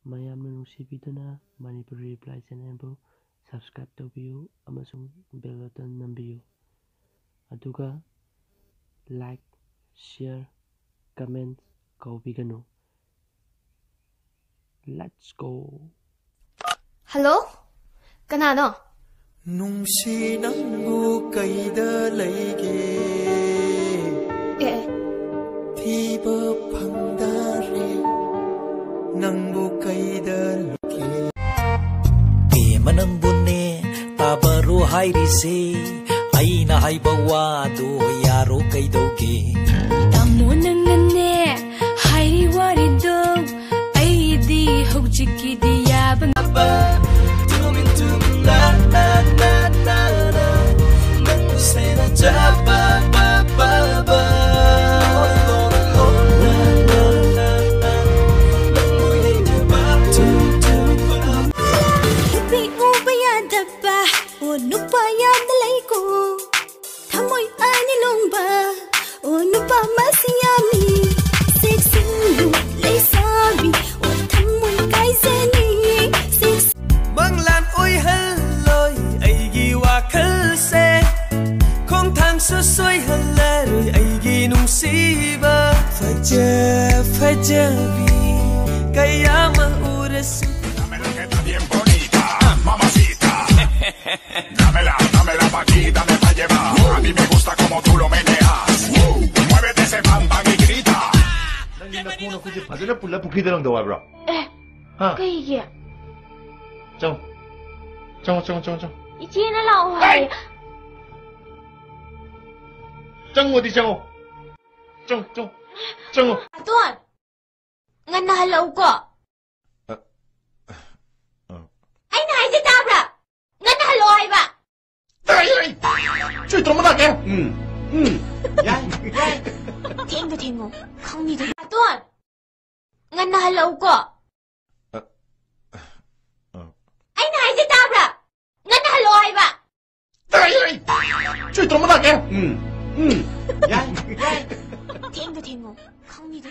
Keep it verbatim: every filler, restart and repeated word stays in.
ꯃꯌꯥꯝꯅ ꯅꯨꯡꯁꯤꯕꯤꯗꯨꯅ ꯃꯅꯤꯄꯨꯔꯤ ꯔꯤꯄ꯭ꯂꯥꯏ ꯆꯦꯅꯦꯜꯕꯨ ꯁꯕꯁꯀ꯭ꯔꯥꯏꯕ ꯇꯧꯕꯤꯌꯨ ꯑꯃꯁꯨꯡ ꯕꯦꯜ ꯕꯇꯟ ꯅꯝꯕꯤꯌꯨ꯫ ꯑꯗꯨꯒ ꯂꯥꯏꯛ, ꯁꯤꯌꯔ, ꯀꯃꯦꯟ ꯀꯥꯎꯕꯤꯒꯅꯨ꯫ Let's go! ꯍꯜꯂꯣ? ꯀꯅꯥꯅꯣ? ꯅꯨꯡꯁꯤ, ꯅꯪꯕꯨ ꯀꯩꯗ ꯂꯩꯒꯦ? ꯑꯦ, ꯑꯦ꯫ ꯊꯤꯕ ꯐꯪꯗꯔꯦ, ꯅꯪꯕꯨ ꯀꯩꯗ ꯂꯩꯒꯦ? ꯏꯃ ꯅꯪꯕꯨꯅꯦ ꯇꯥꯕꯔꯣ ꯍꯥꯏꯔꯤꯁꯦ, ꯑꯩꯅ ꯍꯥꯏꯕ ꯋꯥꯗꯣ ꯌꯥꯔꯣ ꯀꯩꯗꯧꯒꯦ? ꯇꯥꯃꯣ ꯅꯪꯅꯅꯦ ꯍꯥꯏꯔꯤ ꯋꯥꯔꯤꯗꯣ, ꯑꯩꯗꯤ ꯍꯧꯖꯤꯛꯀꯤꯗꯤ ꯌꯥꯕ ꯉꯝꯕ꯫ ꯇꯨꯃꯤꯟ ꯇꯨꯃꯤꯟ ꯂꯥ ꯂꯥ ꯂꯥ ꯂꯥ ꯂꯥ, ꯅꯪꯕꯨ ꯁꯦꯟꯅꯖꯕ ꯕ ꯕ ꯕ꯫ ꯂꯣ ꯂꯣ ꯂꯣ ꯂꯥ ꯂꯥ ꯂꯥ ꯂꯥ, ꯅꯪꯕꯨ ꯌꯦꯡꯖꯕ ꯇꯨ ꯇꯨ ꯕ꯫ ꯅꯨꯄꯤ ꯎꯕ ꯌꯥꯗꯕ, ꯑꯣ ꯅꯨꯄꯥ ꯌꯥꯝꯅ ꯂꯩꯀꯣ꯫ ꯊꯃꯣꯏ ꯑꯅꯤ ꯂꯣꯡꯕ, ꯑꯣ ꯅꯨꯄꯥ ꯃꯁꯤꯡ ꯌꯥꯝꯃꯤ꯫ ꯆꯦꯛꯁꯤꯟꯂꯨ ꯂꯩꯁꯥꯕꯤ, ꯑꯣ ꯊꯃꯣꯏ ꯀꯥꯏꯖꯅꯤ꯫ ꯆꯦꯛꯁꯤꯟ- ꯃꯪꯂꯥꯟ ꯑꯣꯏꯍꯜꯂꯣꯏ ꯑꯩꯒꯤ ꯋꯥꯈꯜꯁꯦ, ꯈꯣꯡꯊꯥꯡꯁꯨ ꯁꯣꯏꯍꯜꯂꯔꯣꯏ ꯑꯩꯒꯤ ꯅꯨꯡꯁꯤꯕ꯫ ꯐꯖ ꯐꯖꯕꯤ ꯀꯌꯥ ꯑꯃ ꯎꯔꯁꯨ꯫ Dame la que está bien bonita, mamacita. Dámela, dámela pa' aquí, dame pa' llevar. A mí me gusta como tú lo meneas. Muévete ese bam bam y grita. ꯅꯪꯒꯤ ꯅꯈꯣꯡ ꯅꯈꯨꯠꯁꯦ ꯐꯖꯅ ꯄꯨꯜꯂ ꯄꯨꯈ꯭ꯔꯤꯗ ꯂꯪꯗꯧ ꯍꯥꯏꯕ꯭ꯔꯣ? ꯑꯦ, ꯍꯥ? ꯀꯩꯒꯤ? ꯆꯪꯉꯣ꯫ ꯆꯪꯉꯣ, ꯆꯪꯉꯣ, ꯆꯪꯉꯣ, ꯆꯪꯉꯣ꯫ ꯏꯆꯦꯅ ꯂꯥꯛꯑꯣ ꯍꯥꯏ꯫ ꯆꯪꯉꯣꯗꯤ ꯆꯪꯉꯣ꯫ ꯆꯪꯉꯣ, ꯆꯪꯉꯣ, ꯆꯪꯉꯣ꯫ ꯑꯇꯣꯟ! ꯉꯟꯅ ꯍꯜꯂꯛꯎꯀꯣ꯫ ꯑ, ꯑ, ꯑ꯫ ꯑꯩꯅ ꯍꯥꯏꯁꯦ ꯇꯥꯕ꯭ꯔꯥ? ꯉꯟꯅ ꯍꯜꯂꯛꯑꯣ ꯍꯥꯏꯕ꯫ ꯇꯥꯏ, ꯇꯥꯏ꯫ ꯆꯨꯏ ꯇꯧꯔꯝꯕ ꯂꯥꯛꯀꯦ꯫ ꯎꯝ, ꯎꯝ꯫ ꯌꯥꯏ, ꯌꯥꯏ꯫ ꯊꯦꯡꯗ ꯊꯦꯡꯉꯣ꯫ ꯈꯪꯅꯤꯗ꯫ ꯑꯇꯣꯟ! ꯉꯟꯅ ꯍꯜꯂꯛꯎꯀꯣ꯫ ꯑ, ꯑ, ꯑ꯫ ꯑꯩꯅ ꯍꯥꯏꯁꯦ ꯇꯥꯕ꯭ꯔꯥ? ꯉꯟꯅ ꯍꯜꯂꯛꯑꯣ ꯍꯥꯏꯕ꯫ ꯇꯥꯏ, ꯇꯥꯏ꯫ ꯆꯨꯏ ꯇꯧꯔꯝꯕ ꯂꯥꯛꯀꯦ꯫ ꯎꯝ, ꯎꯝ꯫ ꯌꯥꯏ, ꯌꯥꯏ꯫ ꯊꯦꯡꯗ ꯊꯦꯡꯉꯣ꯫ ꯈꯪꯅꯤꯗ꯫